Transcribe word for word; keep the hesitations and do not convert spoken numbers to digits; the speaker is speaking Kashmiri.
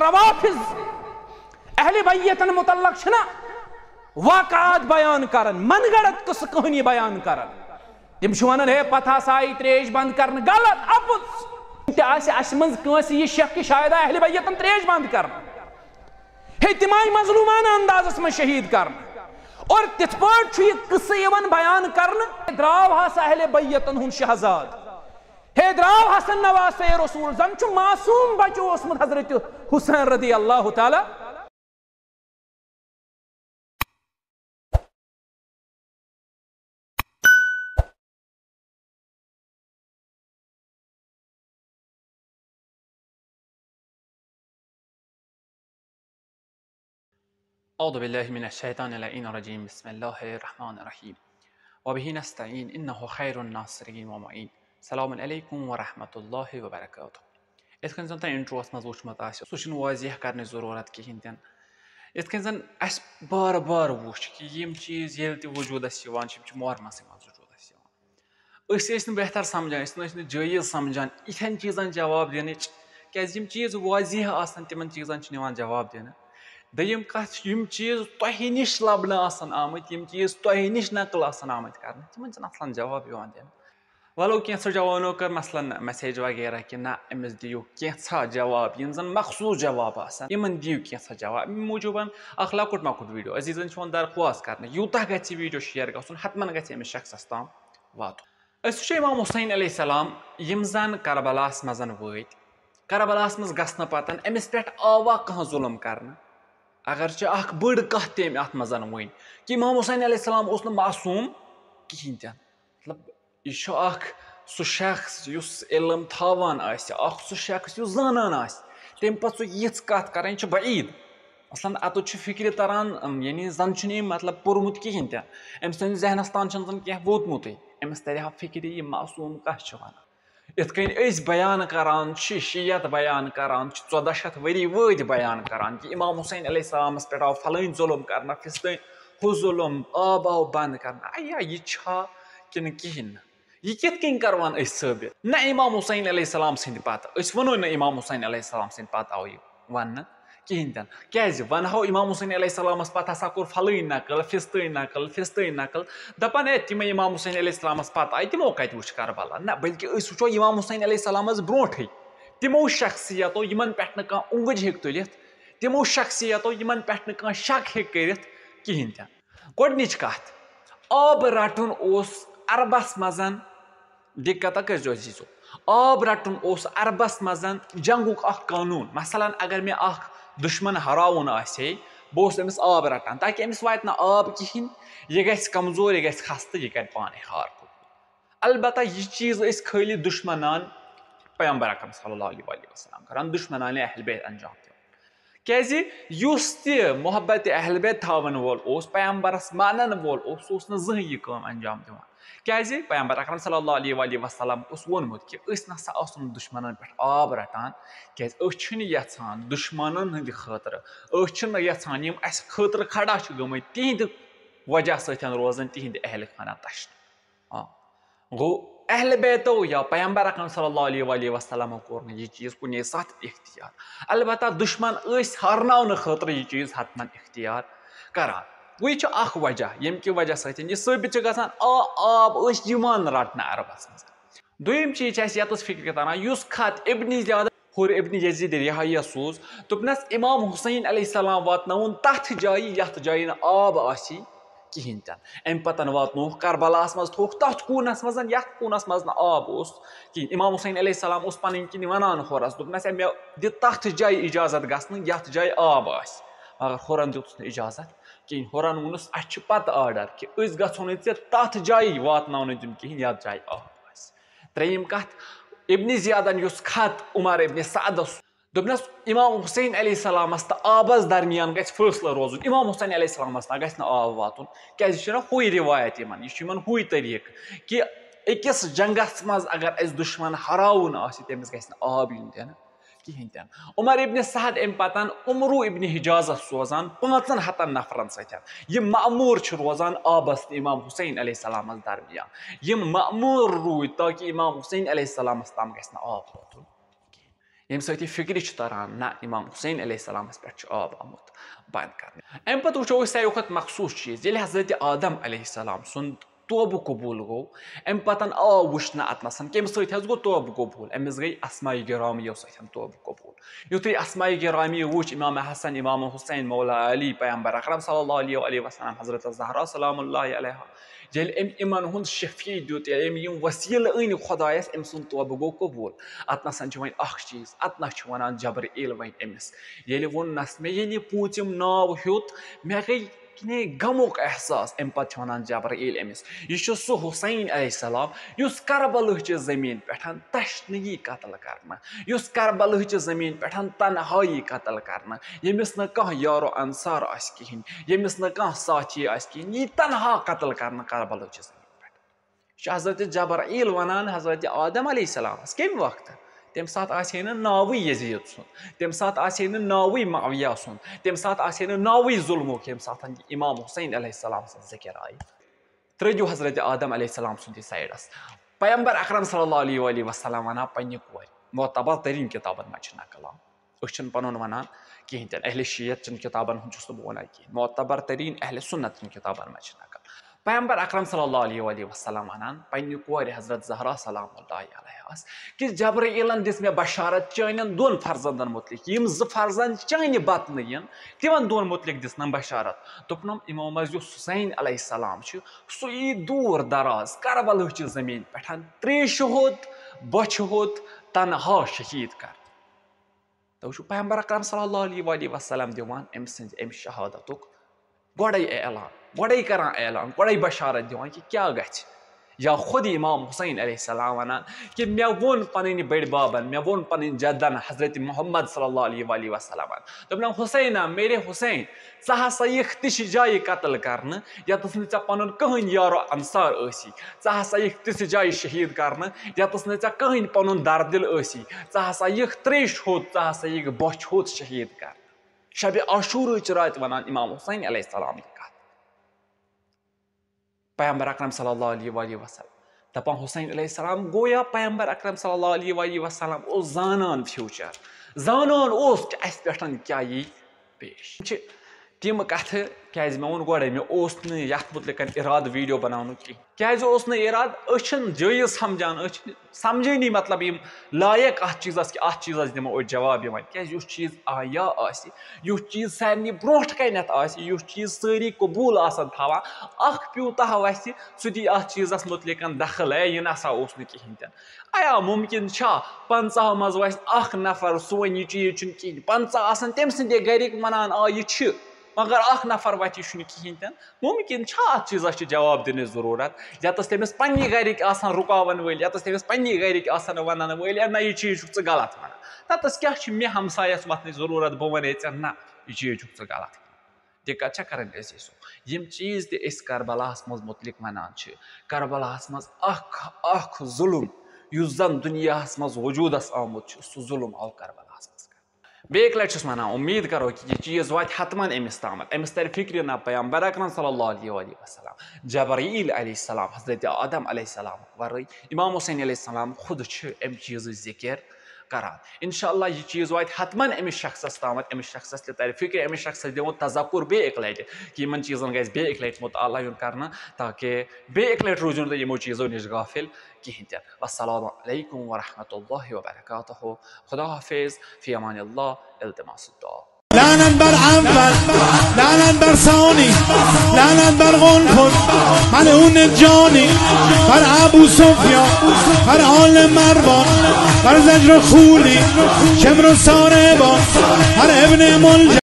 روافض اہل بیتن متعلق چھِنہ واقعات بیان کران، من گڑت قصہٕ کہانی بیان کران۔ تِم چھِ ونان، ہے، پتہٕ ہسا آیہِ تریش بند کرنہٕ۔ غلط، اپُز۔ تہِ آسہِ اسہِ منٛز کٲنٛسہِ یہِ شک کہِ شاید آیہِ اہل بیتن تریش بند کرنہٕ۔ ہے، تِم آیہِ مظلومانہ اندازس منٛز شہید کرنہٕ۔ اور تِتھ پٲٹھۍ چھُ یہِ قصہٕ یِوان بیان کرنہٕ، درٛاو ہسا اہل بیتن ہُنٛد شہزاد۔ ہے، درٛاو حسن نواز رسول، زن چھُ معصوم بچہٕ اوسمُت حضرت حسین رضی اللہ تعالیٰ۔ أعوذ بالله من الشيطان اللعين الرجيم. بسم الله الرحمن الرحيم. وبه نستعين، إنه خير الناصرين ومعين. السلام عليكم ورحمة الله وبركاته. یِتھ کٔنۍ زَن تۄہہِ intro-وَس منٛز وٕچھمُت آسہِ، سُہ چھُنہٕ واضح کَرنٕچ ضروٗرت کِہیٖنۍ تہِ نہٕ۔ یِتھ کٔنۍ زَن اَسہِ بار بار وٕچھ کہِ یِم چیٖز ییٚلہِ تہِ وجوٗدَس چھِ یِوان، چھِ، یِم چھِ محرمَسٕے منٛز وجوٗدَس یِوان۔ أسۍ ٲسۍ نہٕ بہتر سَمجھان، أسۍ نہٕ ٲسۍ نہٕ جٲیِز سَمجھان یِتھٮ۪ن چیٖزَن جواب دِنٕچ، کیٛازِ یِم چیٖز واضح آسَن، تِمَن چیٖزَن چھِنہٕ یِوان جواب دِنہٕ۔ دوٚیِم کَتھ چھِ، یِم چیٖز تۄہہِ نِش لَبنہٕ آسَن آمٕتۍ، یِم چیٖز تۄہہِ نِش نقل آسَن آمٕتۍ کَرنہٕ، تِمَن چھِنہٕ اَصلًا جواب یِوان دِنہٕ۔ وَلو کینٛژھو جوانو کٔر مثلاً message وغیرہ کہِ نہ، أمِس دِیِو کینٛژھا جواب، یِم زَن مخصوٗص جواب آسَن، یِمَن دِیِو کینٛژھا جواب۔ اَمہِ موٗجوٗب اَکھ لۄکُٹ مۄکُٹ video، عزیٖزَن چھِ وَنان درخواست کَرنہٕ، یوٗتاہ گژھِ یہِ video share گژھُن، حتماً گژھِ أمِس شخصَس تام واتُن۔ أسۍ وٕچھو امام حسین علیہ السلام، یِم زَن کربلاہَس منٛز وٲتۍ، کربلاہَس منٛز گژھنہٕ پَتہٕ أمِس پٮ۪ٹھ آوا کانٛہہ ظُلم کرنہٕ؟ اگر چھِ اَکھ بٔڑ کَتھ تہِ أمۍ اَتھ منٛز ؤنۍ کہِ امام حسین علیہ السلام اوس نہٕ معصوٗم کِہیٖنۍ تہِ نہٕ۔ مطلب، یہِ چھُ اکھ سُہ شخص یُس علم تھاوان آسہِ، اکھ سُہ شخص یُس زانان آسہِ، تَمہِ پتہٕ سُہ یِژھ کتھ کرٕنۍ چھُ بعید۔ مثلاً، اتُتھ چھُ فکرِ تران، أم، یعنی زن چھُنہٕ أمۍ مطلب پوٚرمُت کِہیٖنۍ تہِ۔ أمۍ سٕنٛدِس ذہنس تام چھُنہٕ زن کینٛہہ ووتمُتٕے۔ أمِس ترِ ہا فکرِ، یہِ معصوٗم کتھ چھِ ونان۔ یِتھ کٔنۍ أسۍ بیان کران چھِ، شیعت بیان کران چھِ، ژۄداہ شیٚتھ ؤری وٲدۍ بیان کران کہِ امام حسین علیہ السلامس پٮ۪ٹھ آو فلٲنۍ ظُلم کرنہٕ، فستٲنۍ ہُہ ظُلم، آب آو بنٛد کرنہٕ۔ ایا، یہِ چھا کِنہٕ کِہیٖنۍ نہٕ؟ یہِ کِتھ کٔنۍ کروان أسۍ ثٲبت؟ نہ، امام حسین علیہ السلام سٕنٛدِ پتہٕ، أسۍ وَنو نہٕ امام حسین علیہ السلام سٕنٛدِ پتہٕ آو یہِ وننہٕ کِہیٖنۍ تہِ نہٕ۔ کیٛازِ؟ ونہو امام حسین علیہ السلامس پتہٕ ہسا کوٚر فلٲنۍ نقل، فستٲنۍ نقل، فستٲنۍ نقل، دپان، ہے، تِمے امام حسین علیہ السلامس پتہٕ آیہِ، تِمو کتہِ وُچھ کربلا؟ نہ، بلکہِ أسۍ وٕچھو امام حسین علیہ السلامس برونٹھٕے تِمو شخصیتو، یِمن پٮ۪ٹھ نہٕ کانٛہہ اونٛگٕج ہیٚکہِ تُلِتھ، تِمو شخصیتو، یِمن پٮ۪ٹھ نہٕ کانٛہہ شک ہیٚکہِ کٔرِتھ کِہیٖنۍ تہِ نہٕ۔ گۄڈٕنِچ کتھ، آب رٹُن اوس عربس منٛز، دقت کٔرۍزیو عزیزو، آب رٹُن اوس عربس منٛز جنگُک اکھ قانوٗن۔ مثلاً، اگر مےٚ اکھ دُشمن ہراوُن آسہِ ہے، بہٕ اوسُس أمِس آب رٹان، تاکہِ أمِس واتہِ نہٕ آب کِہیٖنۍ، یہِ گژھِ کمزور، یہِ گژھِ خستہٕ، یہِ کرِ پانے ہار قبوٗل۔ البتہ یہِ چیٖز ٲسۍ خٲلی دُشمنان پیغمبر اکرم صلی اللہ علیہ وآلہ وسلم کران، دُشمنان اہل بیت انجام دِوان۔ کیازِ یُس تہِ محبت اہل بیت تھاون وول اوس، پیغمبرس مانن وول اوس، سُہ اوس نہٕ زٕہٕنۍ یہِ کٲم انجام دِوان۔ کیازِ پیغمبر اکرم صلی اللہ علیہ وآلہ وسلم اوس ووٚنمُت کہِ أسۍ نسا آسو نہٕ دُشمنن پٮ۪ٹھ آب رٹان، کیازِ أسۍ چھِنہٕ یژھان دُشمنن ہٕنٛدِ خٲطرٕ، أسۍ چھِنہٕ یژھان یِم اسہِ خٲطرٕ کھڑا چھِ گٔمٕتۍ تِہنٛدِ وجہ سۭتۍ روزن تِہنٛدِ اہل خانہ تشنہٕ۔ آ۔ گوٚو، اہل بیتو یا پیغمبر اکرم صلی اللہ علیہ وآلہ وسلمو کوٚر نہٕ یہِ چیٖز کُنے ساتہٕ اختیار۔ البتہ دُشمن ٲسۍ ہارناونہٕ خٲطرٕ یہِ چیٖز حتمن اختیار کران۔ گوٚو، یہِ چھُ اکھ وجہ، ییٚمہِ کہِ وجہ سۭتۍ یہِ ثٲبت چھُ گژھان، آ، آب ٲسۍ یِوان رٹنہٕ عربس منٛز۔ دوٚیِم چیٖز چھِ اَسہِ یَتَس فِکرِ تَران، یُس خط ابن زیادَن حُر ابن یزید رِہایی یَس سوٗز، دوٚپنَس، امام حسین علیہ السلام واتناوُن تَتھ جایہِ، یَتھ جایہِ نہٕ آب آسہِ کِہیٖنۍ تہِ نہٕ۔ اَمہِ پَتَن واتنووُکھ کربلاہَس منٛز، تھوٚوُکھ تَتھ کوٗنَس منٛز، یَتھ کوٗنَس منٛز نہٕ آب اوس کِہیٖنۍ۔ امام حسین علیہ السلام اوس پَنٕنۍ کِنۍ وَنان حُرَس، دوٚپنَس، ہے، مےٚ دِ تَتھ جایہِ اِجازت گژھنہٕ، یَتھ جایہِ آب آسہِ۔ مگر حُرَن دیُتُس نہٕ اِجازت کِہیٖنۍ۔ حُرَن ووٚنُس، اَسہِ چھُ پَتہٕ آرڈر کہِ أسۍ گژھو نہٕ ژےٚ تَتھ جایہِ واتناونہٕ دیُن کِہیٖنۍ، یَتھ جایہِ آب آسہِ۔ ترٛیٚیِم کَتھ، ابن زیادَن یُس خط عمر ابن سعدَس دوٚپنَس، امام حسین علیہ السلامَس تہٕ آبَس درمیان گژھِ فٲصلہٕ روزُن، امام حسین علیہ السلامَس تام گژھِ نہٕ آب واتُن، کیٛازِ یہِ چھُنہ ہُے رِوایت یِمَن، یہِ چھُ یِمَن ہُے طریٖقہٕ کہِ أکِس جنٛگَس منٛز اگر اَسہِ دُشمَن ہراوُن آسہِ، تٔمِس گژھِ نہٕ آب یُن دِنہٕ کِہیٖنۍ تہِ نہٕ۔ عمر ابن سعد اَمہِ پَتَن عمرو ابن حجازَس سوزان پانٛژَن ہَتَن نفرَن سۭتۍ۔ یہِ مأموٗر چھُ روزان آبَس تہٕ امام حسین علیہ السلامَس درمیان۔ یِم مأموٗر روٗدۍ تاکہِ امام حسین علیہ السلامَس تام گژھِ نہٕ آب واتُن کِہیٖنۍ۔ ییٚمہِ سۭتۍ یہِ فِکرِ چھُ تَران، نہ، اِمام حُسین علیہ السلامَس پٮ۪ٹھ چھُ آب آمُت بنٛد کرنہٕ۔ اَمہِ پَتہٕ وٕچھو أسۍ ساروی کھۄتہٕ مخصوٗص چیٖز، ییٚلہِ حضرت آدم علیہ السلام سُنٛد توبہٕ قبوٗل گوٚو، اَمہِ پَتَن آو وٕچھنہٕ اَتنَسَن کَمہِ سۭتۍ حظ گوٚو توبہٕ قبوٗل؟ أمِس گٔے اسماء گرامِیو سۭتۍ توبہٕ قبوٗل۔ یُتھُے اسماء گرامِیو وٕچھ، امام حسن، امام حسین، مولا علی، پیغمبر اکرم صلی اللہ علیہ وآلہ وسلم، حضرت زہرا سلام اللہ علیہا، ییٚلہِ أمۍ یِمن ہُنٛد شفیع دیُت، ییٚلہِ أمۍ یِم وسیلہٕ أنۍ خۄدایس، أمۍ سُنٛد توبہٕ گوٚو قبوٗل۔ اتنَسَن چھُ وۄنۍ اکھ چیٖز، اتنَس چھُ ونان جبرائیل وۄنۍ أمِس، ییٚلہِ ووٚننَس مےٚ، ییٚلہِ یہِ پوٗژِم ناو ہیوٚت، مےٚ گٔے کِنے غمُک احساس۔ امہِ پتہٕ چھُ ونان جبرائیل أمِس، یہِ چھُ سُہ حسین علیہ السلام یُس کربلہٕچہِ زٔمیٖن پٮ۪ٹھ تشنگی قتل کرنہٕ، یُس کربلہٕچہِ زٔمیٖن پٮ۪ٹھ تنہایی قتل کرنہٕ، ییٚمِس نہٕ کانٛہہ یار و انصار آسہِ کِہیٖنۍ، ییٚمِس نہٕ کانٛہہ ساتھی آسہِ کِہیٖنۍ، یہِ تنہا قتل کرنہٕ کربلہٕچہِ زٔمیٖن پٮ۪ٹھ۔ یہِ چھُ حضرت جبرائیل ونان حضرت آدم علیہ السلامس۔ کَمہِ وقتہٕ؟ تَمہِ ساتہٕ آسہِ ہے نہٕ ناوٕے یزید سُنٛد، تَمہِ ساتہٕ آسہِ ہے نہٕ ناوٕے معاویہ سُنٛد، تَمہِ ساتہٕ آسہِ ہے نہٕ ناوٕے ظلمُک، ییٚمہِ ساتہٕ امام حسین علیہ السلام سٕنٛز ذِکر آیہِ۔ ترٛٲوِو حضرت آدم علیہ السلام سُنٛد یہِ سایڈس۔ پیغمبر اکرم صلی اللہ علیہ وآلہ وسلم ونان پننہِ کورِ، معتبر تریٖن کِتابن منٛز چھِ نقل آمُت۔ أسۍ چھِنہٕ پنُن ونان کِہیٖنۍ تہِ نہٕ، اہل شیعت چٮ۪ن کِتابن ہُنٛد چھُس نہٕ بہٕ ونان کِہیٖنۍ، معتبر تریٖن اہل سُنت چٮ۪ن کِتابن منٛز چھِ نقل۔ پیغمبر اکرم صلی اللہ علیہ وآلہ وسلم ونان پننہِ کورِ حضرت زہرا سلام اللہ علیہاس کہِ جبرائیلن دِژ مےٚ بشارت چٲنٮ۪ن دۄن فرزندن متعلق، یِم زٕ فرزند چانہِ بطنہٕ یِن، تِمن دۄن متعلق دِژنم بشارت۔ دوٚپنم، یِمو منٛز یُس حسین علیہ السلام چھُ، سُہ یی دوٗر دراز کربلہٕچہِ زٔمیٖن پٮ۪ٹھ تریشہِ ہوٚت، بۄچھِ ہوٚت، تنہا شہیٖد کرنہٕ۔ تو وٕچھِو، پیغمبر اکرم صلی اللہ علیہ وآلہ وسلم دِوان أمۍ سٕنٛزِ اَمہِ شہادتُک گۄڈَے اعلان، گۄڈَے کران اعلان، گۄڈَے بشارت دِوان کہِ کیٛاہ گژھِ۔ یا خود امام حسین علیہ السلام ونان کہِ مےٚ ووٚن پنٕنۍ بٔڑۍ بابن، مےٚ ووٚن پنٕنۍ جدن حضرت محمد صلی اللہ علیہ وآلہ وسلمن، دوٚپنم، حسینا، میرے حسین، ژٕ ہسا یِکھ تِژھِ جایہِ قتل کرنہٕ، ییٚتَس نہٕ ژےٚ پنُن کٕہٕنۍ یار و انصار ٲسی، ژٕ ہسا یِکھ تِژھِ جایہِ شہیٖد کرنہٕ، ییٚتَس نہٕ ژےٚ کٕہٕنۍ پنُن دردِل ٲسی، ژٕ ہسا یِکھ تریشہِ ہوٚت، ژٕ ہسا یِکھ بۄچھِ ہوٚت شہیٖد کرنہٕ۔ شبِ عاشورٕچ راتہِ ونان امام حسین علیہ السلام یہِ کتھ۔ پیغمبر اکرم صلی اللہ علیہ وآلہ وسلم دپان، حسین علیہ السلام، گویا پیغمبر اکرم صلی اللہ علیہ وآلہ وسلم اوس زانان فیوچر، زانان اوس کہِ اسہِ پٮ۪ٹھ کیٛاہ یی پیش۔ چھِ تِم کتھٕ، کیازِ مےٚ ووٚن گۄڈے، مےٚ اوس نہٕ یتھ متعلق ارادٕ ویڈیو بناونُک کینٛہہ۔ کیازِ اوس نہٕ ارادٕ؟ أسۍ چھِنہٕ جٲیز سمجھان، أسۍ چھِنہٕ سمجھٲنی، مطلب، یِم لایق اتھ چیٖزس کہِ اتھ چیٖزس دِمو أسۍ جواب۔ یِوان کیازِ یُس چیٖز آیا آسہِ، یُس چیٖز سارنٕے برونٛٹھ کنٮ۪تھ آسہِ، یُس چیٖز سٲری قبوٗل آسن تھاوان، اکھ پیوٗنٛتاہ وسہِ، سُہ دی اتھ چیٖزس متعلق دخل، اے، یہِ نسا اوس نہٕ کِہینۍ تہِ نہٕ۔ ایا ممکن چھا پنٛژاہ منٛز وسہِ اکھ نفر، سُہ ونہِ یہِ چیٖز چھُنہٕ کِہینۍ؟ پنٛژاہ آسن تٔمۍ سٕنٛدے گرِکۍ ونان، آ، یہِ چھِ، مگر اکھ نفر وتہِ، یہِ چھُنہٕ کِہینۍ تہِ نہٕ۔ ممکن چھا اتھ چیٖزس چھِ جواب دِنٕچ ضروٗرت، یتس تٔمِس پننی گرِکۍ آسن رُکاون وٲلۍ، یتس تٔمِس پننی گرِکۍ آسن ونن وٲلۍ، "ہے، نہ، یہِ چیٖز چھُکھ ژٕ غلط ونان"؟ تتس کیٛاہ چھِ مےٚ ہمسایس وتھنٕچ ضروٗرت، بہٕ ونہٕ ہے ژےٚ، نہ، یہِ چیٖز چھُکھ ژٕ غلط ونان؟ دِقت چھا کران عزیزو؟ یِم چیٖز تہِ أسۍ کربلاہس منٛز متعلق ونان چھِ، کربلاہس منٛز اکھ، اکھ ظلم یُس زن دُنیاہس منٛز وجوٗدس آمُت چھُ، سُہ ظلم آو کربلاہس منٛز کرنہٕ۔ بیٚیہِ اَکہِ لَٹہِ چھُس وَنان، اُمید کَرو کہِ یہِ چیٖز واتہِ حتماً أمِس تامَتھ۔ أمِس تَرِ فِکرِ نہ پیغمبر اکرم صلی اللہ علیہ وآلہ وسلم، جبرائیل علیہ السلام، حضرت آدم علیہ السلام ورٲے۔ امام حسین علیہ السلام خود چھِ اَمہِ چیٖزٕچ ذِکِر کران۔ انشاءاللہ یہِ چیٖز واتہِ حتماً أمِس شخصس تامَتھ، أمِس شخصس تہِ تَرِ فِکرِ، أمِس شخصس دِمو تذکر بیٚیہِ اَکہِ لَٹہِ کہِ یِمن چیٖزن گژھِ بیٚیہِ اَکہِ لَٹہِ مُطالعہ یُن کرنہٕ، تاکہِ بیٚیہِ اَکہِ لَٹہِ روٗزِو نہٕ تُہۍ یِمو چیٖزو نِش غافل کِہیٖنۍ تہِ۔ والسلام علیکم ورحمۃ اللہ وبرکاتہ۔ خدا حافظ، فی امان اللہ، التماس الدعا۔ لعنت بر اول، لعنت بر ثانی، لعنت بر قنفذ، ملعون جانی، بر ابو سفیان، بر آل مروان، بر زجر و خولی، شمر و ساربان، بر ابن ملجم،